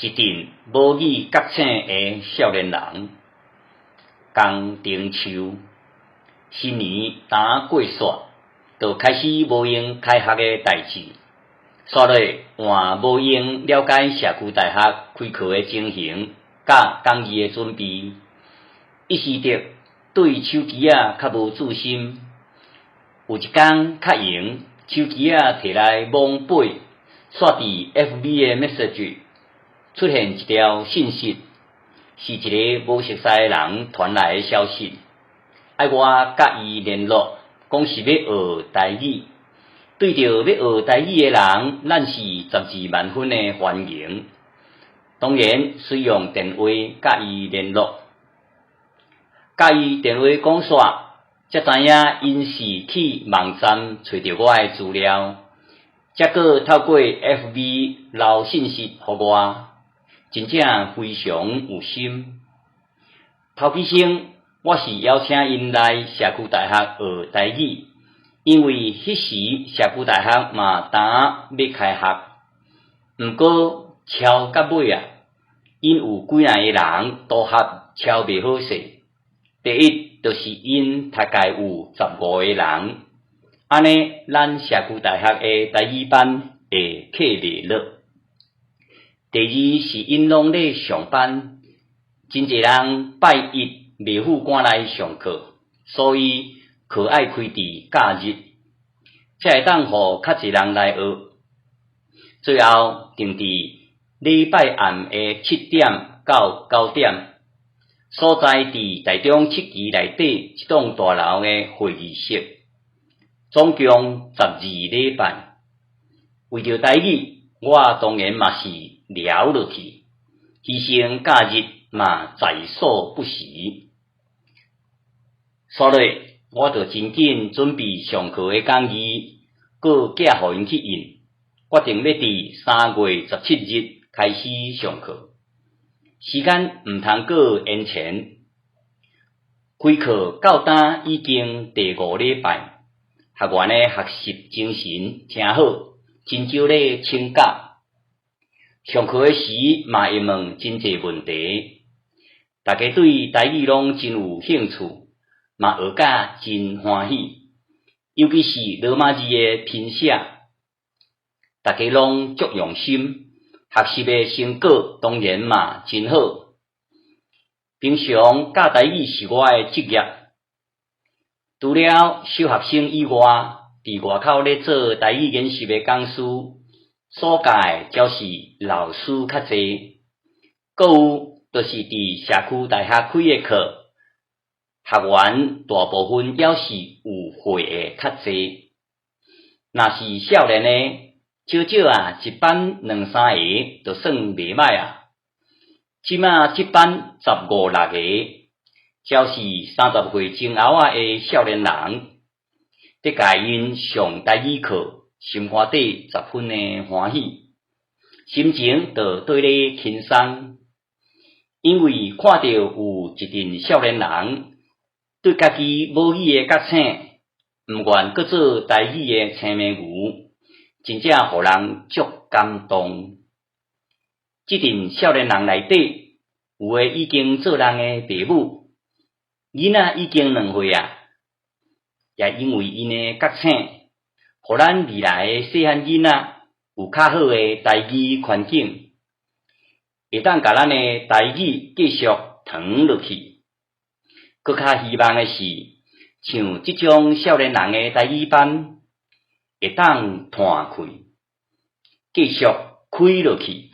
一陣母語覺醒的少年人，江定秋，新年剛過煞，就開始無閒開學的代誌。煞落換無閒了解社區大學開課的情形，佮講義的準備，一時得對手機仔較無注心。有一工較閒，手機仔提來摸背，煞佇 FB 的 message 出現一條信息，是一个無熟似的人傳來的消息，愛我佮伊聯絡，講是欲學台語。對著欲學台語的人，咱是十二萬分的歡迎。當然，隨用電話佮伊聯絡，佮伊電話講煞，才知影𪜶是去網站揣著我的資料，才閣透過 FB 留信息予我，真正非常有心。頭起先，我是邀請𪜶來社區大學學台語，因為彼時社區大學嘛剛欲開學。毋過超到尾啊，𪜶有幾若个人都合超袂好勢。第一，就是𪜶大概有15個人，按呢，咱社區大學的台語班會客袂落。第二是𪜶攏咧上班，真濟人拜一袂赴趕來上課，所以課愛開佇假日，才會當予較濟人來學。最後定佇禮拜暗的7點到9點，所在佇台中七期內底一棟大樓的會議室，總共12禮拜。為著台語，我當然嘛是聊落去，犧牲假日嘛在所不惜。煞落，我就真緊準備上課的講義，閣寄予𪜶去印，決定欲佇3月17日開始上課。時間毋通閣延前。開課到今已經第五禮拜，學員的學習精神誠好，真少咧請假。上課的時嘛會問真濟問題，大家對台語攏真有興趣，嘛學甲真歡喜。尤其是羅馬字的拼寫，大家攏足用心，學習的成果當然嘛真好。平常教台語是我的職業，除了小學生以外，佇外口咧做台語研習的講師，所教的則是老師較濟。閣有就是佇社區大學開的課，學員大部分猶是有歲的較濟。若是少年的，少少啊，一班兩三个就算袂䆀啊。這馬這班十五六个，就是30歲前後仔的少年人，佇共𪜶上台語課，心肝底十分的歡喜，心情就綴咧輕鬆。因為看著有一陣少年人對家己母語的覺醒，毋願閣做台語的青牯牛，真正予人足感動。這陣少年人內底，有的已經做人的爸母，囡仔已經2歲啊，也因為𪜶的覺醒，予咱未來的細漢囡仔有較好的台語環境，會當共咱的台語繼續傳落去。閣較希望的是，像這種少年人的台語班，會當傳開，繼續開落去。